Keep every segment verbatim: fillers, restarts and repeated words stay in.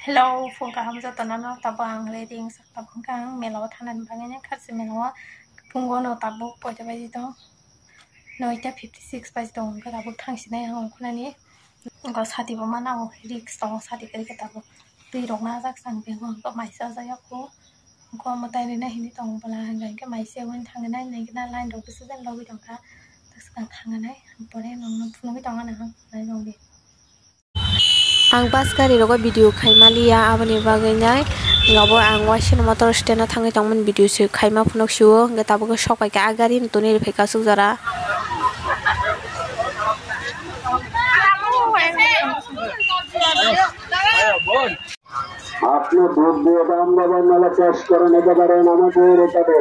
Hello, phung kaham jotono no, tabuk ang ready wngsa, tabuk hwnkhe ang mela o thangnani bagwi nai kharchi mela o. Phungo no tabuk koita baji tong, noita fifty six baji tong, hwnkhe tabuk thangsinai ang ongkhornani. Go sati bo mana o, risk tongo, sati kwrwi khe tabuk twi rok najak, sang beng o, go mai chajak ya kho. Go mwtai rina hini tong bwla, hwnkhe mai se wngwi thangwi nai, nai khe na line rok bwswk jan logwi tongkha, bwswk ang thangwi nai, pore nongno phunugwi tongna nang, nai nongdi. Ang bus gari rogo video khaima liya, aboni bagwi nai abo ang waisano motor stand o thangwi tongmani video se khaima phunuk sio, hwnkhe tabuk sok pai kha a gari ni toni rw phaikha aswk jora. আপনি ভোট দিয়ে দাম দেবেন, নাহলে চাষ করেন, একেবারে নামে দৌড়ে যাবে।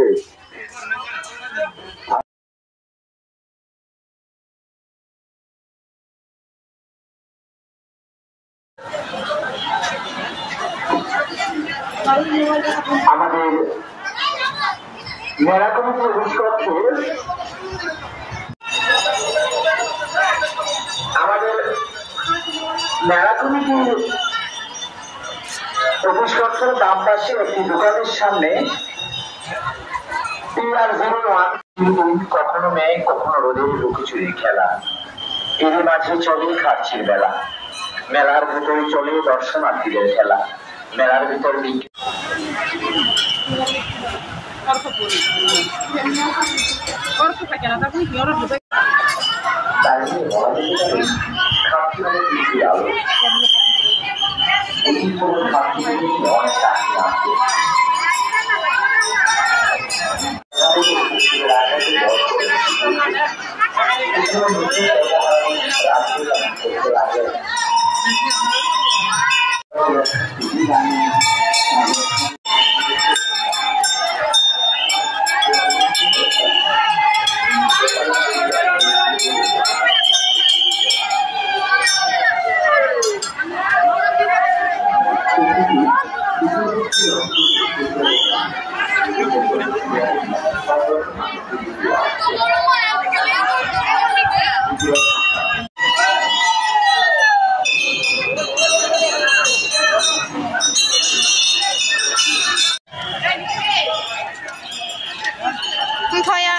আমাদের মেলা কমিটির অফিস কক্ষে, আমাদের মেলা কমিটির অফিস কক্ষের বাম পাশে একটি দোকানের সামনে টিআর জিরো ওয়ান। কখনো মেঘ, কখনো রোদের লুকোচুরি খেলা। এরই মাঝে চলে খার্চির মেলা। মেলার ভেতরে চলে দর্শনার্থীদের খেলা। মেলার ভিতর বিক্রি Wngthaya.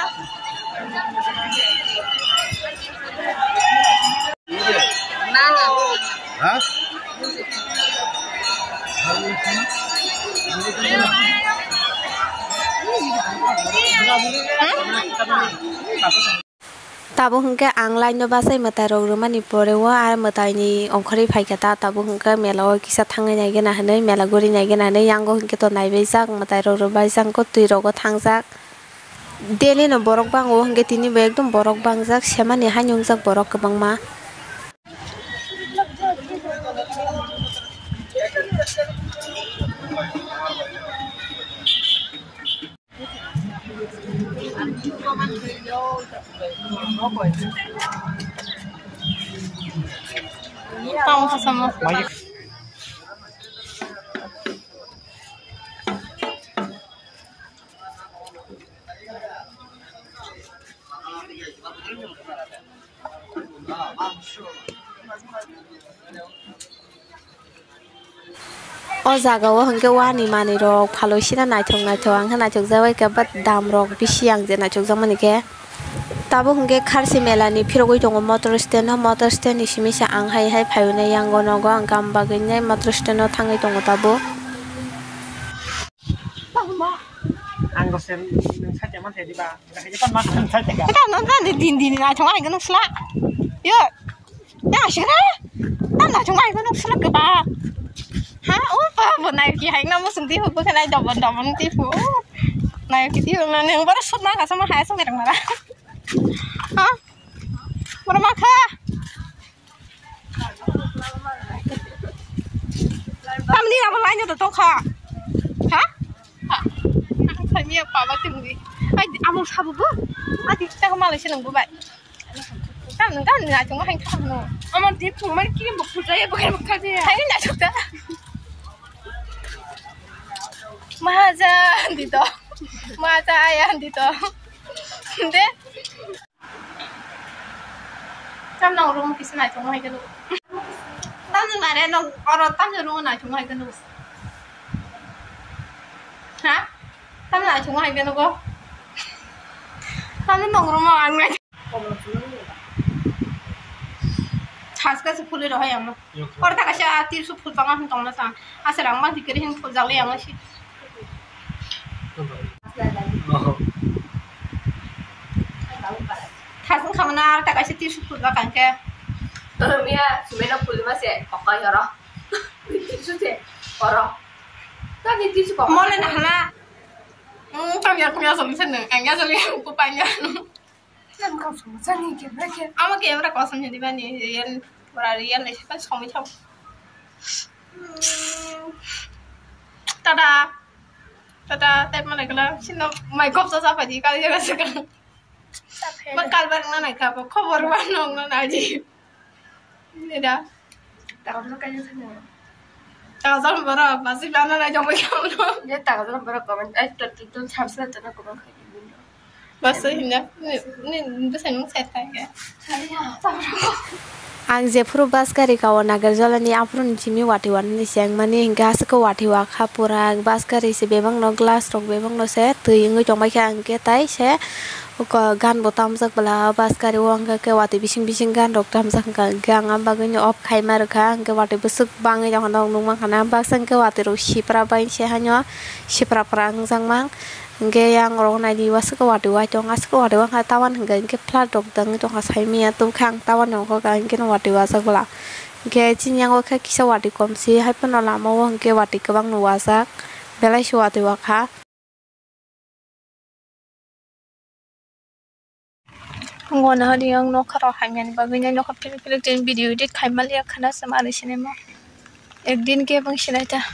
Ha? Tabuk hwnkhe ang line no bachai mwtai rok rwmani pore o, ah mwtai ni ongkhorwi phaikha ta, tabuk hwnkhe mela o kisa thangwi naigena hinwi, mela guri naigena hinwi, yango hwnkhe to naibaijak mwtai rok rwbaijak, twi rogo thangjak. Daily no borok bango hwnkhe tini bo ekdom borok bangjak, semani haino wngjak borok kwbangma. O jaga o hwnkhe wani manwi rok phalwi sina naithok naithok, ang khe naithok jak bai khe, but dam rok bisi ang je naithok jak mani khe. Tabuk hwnkhe Kharchi mela ni phirogwi tongo motor stand o, motor stand ni simi se ang hai hai phaiwi nai, yango nogo ang kam bagwi nai motor stand o thangwi tongo tabuk. Ang rosem nwng saite man thai diba? Tamo tamo din din naithok ai gwnang sla. Yo. Ya sira. Tam naithok ai gwnang sla keba. Ha, o pa bo nai ki hai na musung ti hu bo khanai dobon dobon ti hu. Nai ki ti hu na ne bara sut na ka sama hai sama rang mara. Ha? Bara ma kha. Tamni abo line o tongkha. Ha? Ha. Thani ya paba tungwi. Ai amo sabu bu. Ati ta ko malai se nang bu bai. Tam nang tam ni ai tong hai thang no. Amar di phung mar ki bu phut ya bu kha de. Hai na chuk ta. Maja di to. Maja ai di to. De. Tam nang room kisa naithok hai khe. Tamni mare no oro tamni ro na chungo hai khe no. Ha? Tamni na chungo hai khe no go. Tamni nong ro mo ang na. Haska se phuli ro hai ang. Oro ta kaisa tirsu phul panga hin tong na sa. Asa rang ma dikari hin phul jak le ang si. Oh. Thasung khamana ta kaisa tirsu phul ba kangkhe. Miya sumena phul ma se kokai oro. Tirsu se oro. Tani tirsu kokai. Mole na hala. Hmm, kang ya kang ya sum sen ne, kang ya sum ya ko pa ya. Nam kau sum sen ne ke ba ke. Ama ke amra kosong jadi bani real, pura real le kan somi thau. Tada. Tada, tep mana kala. Sino mai kop sa sa padi kali jaga sa kala. Ba kalbar na nai kha, khobor ba nong na nai di. Nida. Takjal borok, masih mana nai jomai kamu. Ya takjal borok comment, ai to to to subscribe to na comment khai di. Bas hinda, ni ni bwsai nung sai thang ya. Ang jephuru bus gari kao Nagarjala ni aphuru ni simi wati wani ni sengmani hingke aswk wati wakha pura bus gari se bebak no glass rok bebak no se twi wngwi tongbai kha hingke tai se. Uko gan bo tamjak bwla o bus gari o hwnka khe watwi bising bising gan rok tamjak hwnka hwnkhe ang abagwino off khaima rwkha hwnkhe watwi bwswk bangwi tongkha norok nukmankha na baksa hwnkhe watwi rok sipra bai se haino sipra pra wngjakma hwnkhe yang rok naidi aswk watwi waithong aswk watwi wngkha tawan hwnkhe hwnkhe flat rok tangwi tongkha saimanya tubukhe ang tawan ni ongkha hwnkhe watwi wajak bwla hwnkhe chini yango khe kisa watwi komsi haiphano lama o hwnkhe watwi kwbangno wajak belai se watwi wakha. Ang wana hari ang nokha rok hamya ni bagwi nai nokha philik philik jeng video edit khai maliya khana se mari sinema ekdin ke bang sinai ta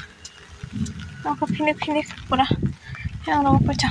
nokha philik philik pura yang rok pocha.